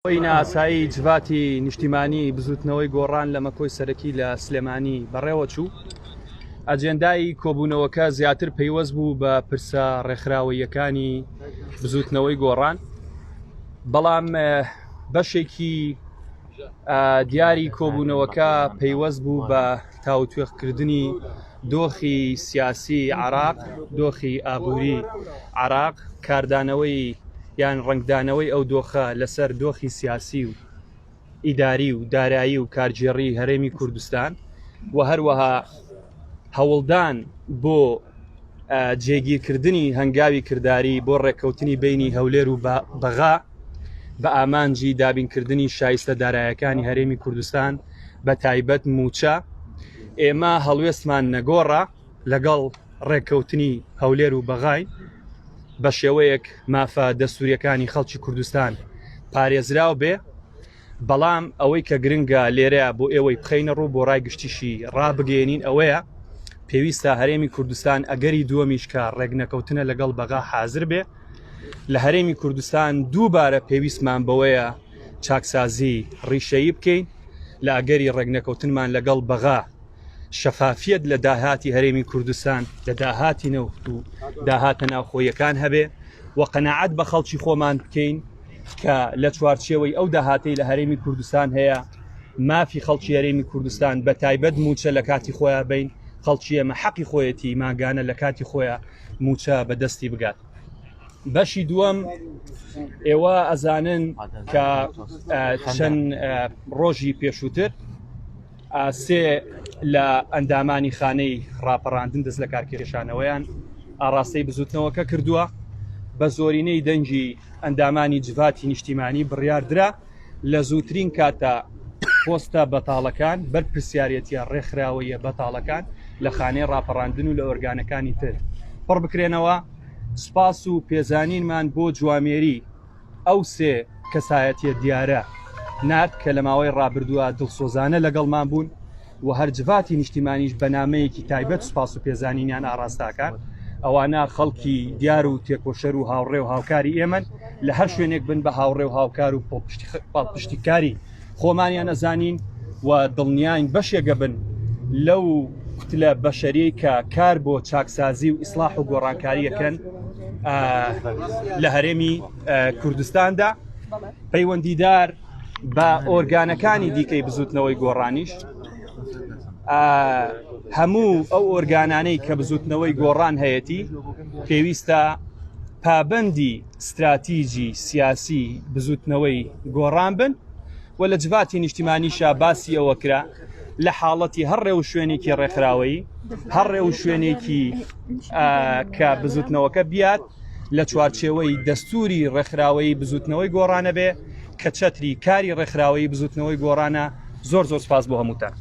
کۆی نائاسایی جڤاتی نیشتیمانی بزوتنەوەی گۆڕان لە مەکۆی سەرەکی لە سلێمانی بەڕێوەچوو. ئەجێندای کۆبوونەوەکە زیاتر پەیوەست بوو بە پرسە ڕێکخراوەییەکانی بزوتنەوەی گۆڕان، بەڵام بەشێکی دیاری کۆبوونەوەکە پەیوەست بوو بە تاوتوێخکردنی دۆخی سیاسی عراق، دۆخی ئابووری عراق، کاردانەوەی یان ڕەنگدانەوەی ئەو دۆخە لەسەر دۆخی سیاسی و ئیداری و دارایی و کارگێڕی هەرێمی کوردستان و هەروەها هەوڵدان بۆ جێگیرکردنی هەنگاوی کرداری بۆ ڕێککەوتنی بینی هەولێر و بەغا بە ئامانجی دابینکردنی شایستە دارایەکانی هەرێمی کوردستان بە تایبەت موچە ئێمە هەڵوێستمان نەگۆڕە لەگەڵ ڕێککەوتنی هەولێر و بەغای بە شێوەیەک مافە دەستوریەکانی خەڵکی کوردستان پارێزراو بێ بەڵام ئەوەی کە گرنگە لێرە بۆ ئێوەی بخەینە ڕوو بۆ ڕای گشتیشی ڕابگەێنین ئەوەیە پێویستە هەرێمی کوردستان ئەگەری دووەمیش کە ڕێکنەکەوتنە لەگەڵ بەغا حاضر بێ لە هەرێمی کوردستان دووبارە پێویستمان بەوەیە چاکسازی ڕیشەیی بکەین لە ئەگەری ڕێکنەکەوتنمان لەگەڵ بەغا شەفافیەت لە داهاتی هەرێمی کوردستان لە داهاتی نەوت و داهاتە ناوخۆیەکان هەبێ و قەناعەت بە خەڵکی خۆمان بکەین کە لە چوارچێوەی ئەو داهاتەی لە هەرێمی کوردستان هەیە مافی خەڵکی هەرێمی کوردستان بە تایبەت موچە لە کاتی خۆیان بین خەڵکی ئێمە حەقی خۆیەتی ماگانە لە کاتی خۆیان موچە بە دەستی بگات. بەشی دووەم ئێوە ئەزانن کە چەند ڕۆژی پێشووتر سێ لە ئەندامانی خانەی ڕاپەڕاندن دەست لە کارکێشانەوەیان ئاڕاستەی بزوتنەوەکە کردووە بە زۆرینەی دەنگی ئەندامانی جڤاتی نیشتیمانی بڕیاردرا لە زووترین کاتە پۆستە بەتاڵەکان بەرپرسیارەتیە ڕێکخراوەیە بەتاڵەکان لە خانەی ڕاپەڕاندن و لە ئۆرگانەکانی تر پڕ بکرێنەوە سوپاس و پێزانینمان بۆ جوامێری ئەو سێ کەسایەتیە دیارە نارد کە لە ماوەی ڕابردووە دڵسۆزانە لەگەڵمان بوون و هەر جڤاتی نیشتیمانیش بە نامەیەکی تایبەت سوپاس و پێزانینیان ئاراستاکات ئەوانە خەڵکی دیار و تێکۆشەر و هاوڕێ و هاوکاری ئێمەن لە هەر شوێنێک بن بە هاوڕێ و هاوکار و پاڵپشتیکاری خۆمانیان ئەزانین و دڵنیاین بەشێگە بن لەو کوتلە بەشەریەی کە کار بۆ چاکسازی و ئیسلاح و گۆڕانکاریەکەن لە هەرێمی کوردستاندا پەیوەندیدار بە ئۆرگانەکانی دیکەی بزوتنەوەی گۆڕانیش هەموو ئەو ئۆرگانانەی کە بزوتنەوەی گۆڕان هەیەتی پێویستە پابندی ستراتیجی سیاسی بزوتنەوەی گۆڕان بن و لە جڤاتی نیشتیمانیشا باسی ئەوە کرا لە حاڵەتی هەر ڕێوشوێنێکی ڕێکخراوەیی هەر ڕێوشوێنێکی کە بزوتنەوەکە بیات لە چوارچێوەی دەستوری ڕێکخراوەیی بزوتنەوەی گۆڕانە بێ کە چەتری کاری ڕێکخراوەیی بزوتنەوەی گۆڕانە زۆر زۆر سپاس بۆ هەمووتان.